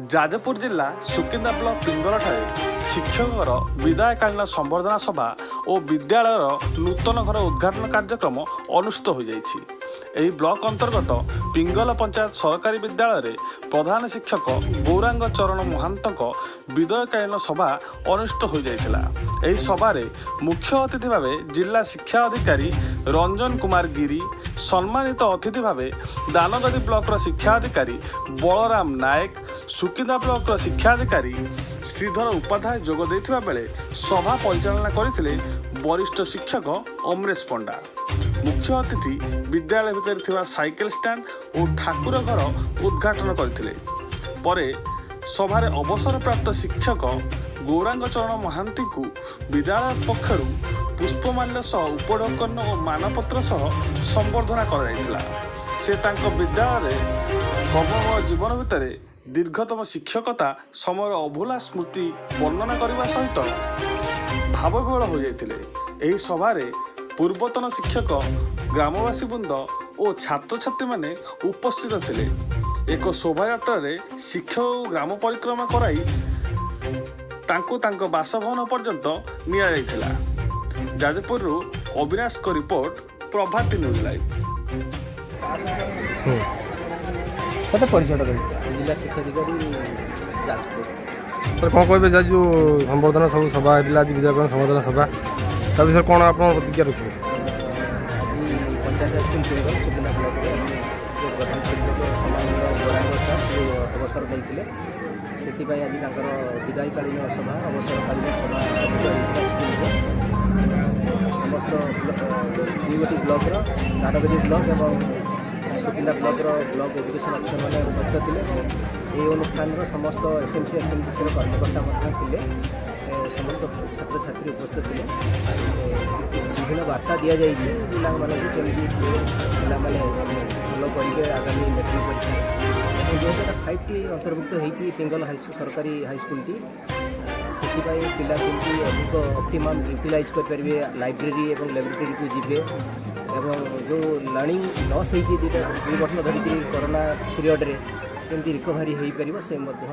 ଯାଜପୁର ଜିଲ୍ଲା ସୁକିନ୍ଦା ବ୍ଲକ ପିଙ୍ଗଲଠାରେ ଶିକ୍ଷକଙ୍କର ବିଦାୟକାଳୀନ ସମ୍ବର୍ଦ୍ଧନା ସଭା ଓ ବିଦ୍ୟାଳୟର ନୂତନ ଘର ଉଦ୍ଘାଟନ କାର୍ଯ୍ୟକ୍ରମ ଅନୁଷ୍ଠିତ ହୋଇଯାଇଛି। ଏହି ବ୍ଲକ ଅନ୍ତର୍ଗତ ପିଙ୍ଗଲ ପଞ୍ଚାୟତ ସରକାରୀ ବିଦ୍ୟାଳୟରେ ପ୍ରଧାନ ଶିକ୍ଷକ ଗୌରାଙ୍ଗ ଚରଣ ମହାନ୍ତଙ୍କ ବିଦାୟକାଳୀନ ସଭା ଅନୁଷ୍ଠିତ ହୋଇଯାଇଥିଲା। ଏହି ସଭାରେ ମୁଖ୍ୟ ଅତିଥି ଭାବେ ଜିଲ୍ଲା ଶିକ୍ଷା ଅଧିକାରୀ ରଞ୍ଜନ କୁମାର ଗିରି, ସମ୍ମାନିତ ଅତିଥି ଭାବେ ଦାନଗଦି ବ୍ଲକର ଶିକ୍ଷା ଅଧିକାରୀ ବଳରାମ ନାୟକ, ସୁକିନ୍ଦା ବ୍ଲକର ଶିକ୍ଷାଧିକାରୀ ଶ୍ରୀଧର ଉପାଧ୍ୟାୟ ଯୋଗ ଦେଇଥିବା ବେଳେ ସଭା ପରିଚାଳନା କରିଥିଲେ ବରିଷ୍ଠ ଶିକ୍ଷକ ଅମରେଶ ପଣ୍ଡା। ମୁଖ୍ୟ ଅତିଥି ବିଦ୍ୟାଳୟ ଭିତରେ ଥିବା ସାଇକେଲ ଷ୍ଟାଣ୍ଡ ଓ ଠାକୁର ଘର ଉଦ୍ଘାଟନ କରିଥିଲେ। ପରେ ସଭାରେ ଅବସରପ୍ରାପ୍ତ ଶିକ୍ଷକ ଗୌରାଙ୍ଗ ଚରଣ ମହାନ୍ତିଙ୍କୁ ବିଦ୍ୟାଳୟ ପକ୍ଷରୁ ପୁଷ୍ପମାଲ୍ୟ ସହ ଉପଢୌକନ ଓ ମାନପତ୍ର ସହ ସମ୍ବର୍ଦ୍ଧନା କରାଯାଇଥିଲା। ସେ ତାଙ୍କ ବିଦ୍ୟାଳୟରେ କର୍ମମୟ ଜୀବନ ଭିତରେ ଦୀର୍ଘତମ ଶିକ୍ଷକତା ସମୟର ଅଭୁଲା ସ୍ମୃତି ବର୍ଣ୍ଣନା କରିବା ସହିତ ଭାବବିହ୍ୱଳ ହୋଇଯାଇଥିଲେ। ଏହି ସଭାରେ ପୂର୍ବତନ ଶିକ୍ଷକ, ଗ୍ରାମବାସୀ ବୃନ୍ଦ ଓ ଛାତ୍ରଛାତ୍ରୀମାନେ ଉପସ୍ଥିତ ଥିଲେ। ଏକ ଶୋଭାଯାତ୍ରାରେ ଶିକ୍ଷକ ଓ ଗ୍ରାମ ପରିକ୍ରମା କରାଇ ତାଙ୍କୁ ତାଙ୍କ ବାସଭବନ ପର୍ଯ୍ୟନ୍ତ ନିଆଯାଇଥିଲା। ଯାଜପୁରରୁ ଅବିନାଶଙ୍କ ରିପୋର୍ଟ, ପ୍ରଭାତୀ ନ୍ୟୁଜ୍ ଲାଇଭ୍। କେତେ ପରିଚୟଟା ଦେବେ? ଜିଲ୍ଲା ଶିକ୍ଷାଧିକାରୀ, ଯାଜପୁର। ସାର୍, କ'ଣ କହିବେ? ଯାହା ଯେଉଁ ସମ୍ବର୍ଦ୍ଧନା ସବୁ ସଭା ହେଇଥିଲା ଆଜି, ବିଦାୟକାଳୀନ ସମ୍ବର୍ଦ୍ଧନା ସଭା, ତା ବିଷୟରେ କ'ଣ ଆପଣ ପ୍ରତିକ୍ରିୟା ରଖିବେ? ଆଜି ପଞ୍ଚାୟତ ହାଇସ୍କୁଲ ପିଙ୍ଗଲ, ସୁକିନ୍ଦା ବ୍ଲକରେ ଆଜି ଯେଉଁ ପ୍ରଧାନ ଶିକ୍ଷକ ସମ୍ମାନୀୟ ଗୌରାଙ୍ଗ ସାର୍ ଯେଉଁ ଅବସର ନେଇଥିଲେ, ସେଥିପାଇଁ ଆଜି ତାଙ୍କର ବିଦାୟକାଳୀନ ସଭା, ଅବସରକାଳୀନ ସଭା ଆୟୋଜିତ ହେଇଥିଲା ସ୍କୁଲରେ। ସମସ୍ତ ଦୁଇଗୋଟି ବ୍ଲକର, ଦାନଗଦି ବ୍ଲକ ଏବଂ ସୁକିନ୍ଦା ବ୍ଲକର ବ୍ଲକ ଏଜୁକେସନ୍ ଅଫିସରମାନେ ଉପସ୍ଥିତ ଥିଲେ ଏବଂ ଏହି ଅନୁଷ୍ଠାନର ସମସ୍ତ S M C, S M T ସିର କର୍ମକର୍ତ୍ତା ମଧ୍ୟ ଥିଲେ। ସମସ୍ତ ଛାତ୍ରଛାତ୍ରୀ ଉପସ୍ଥିତ ଥିଲେ। ବିଭିନ୍ନ ବାର୍ତ୍ତା ଦିଆଯାଇଛି ପିଲାମାନଙ୍କୁ, କେମିତି ପିଲାମାନେ ଭଲ କରିବେ ଆଗାମୀ ମେଟ୍ରିକ୍ ପରୀକ୍ଷାରେ ଏବଂ ଯେହେତୁ ଏଟା 5ଟି ଅନ୍ତର୍ଭୁକ୍ତ ହେଇଛି ପିଙ୍ଗଲ ହାଇସ୍କୁଲ, ସରକାରୀ ହାଇସ୍କୁଲଟି, ସେଥିପାଇଁ ପିଲା କେମିତି ଅଧିକ ଅପ୍ଟିମମ୍ ୟୁଟିଲାଇଜ୍ କରିପାରିବେ, ଲାଇବ୍ରେରୀ ଏବଂ ଲାବୋରେଟୋରୀକୁ ଯିବେ ଏବଂ ଯେଉଁ ଲର୍ଣ୍ଣିଂ ଲସ୍ ହେଇଛି 2 ବର୍ଷ ଧରିକିରି କରୋନା ପିରିୟଡ଼ରେ, କେମିତି ରିକଭରି ହେଇପାରିବ, ସେ ମଧ୍ୟ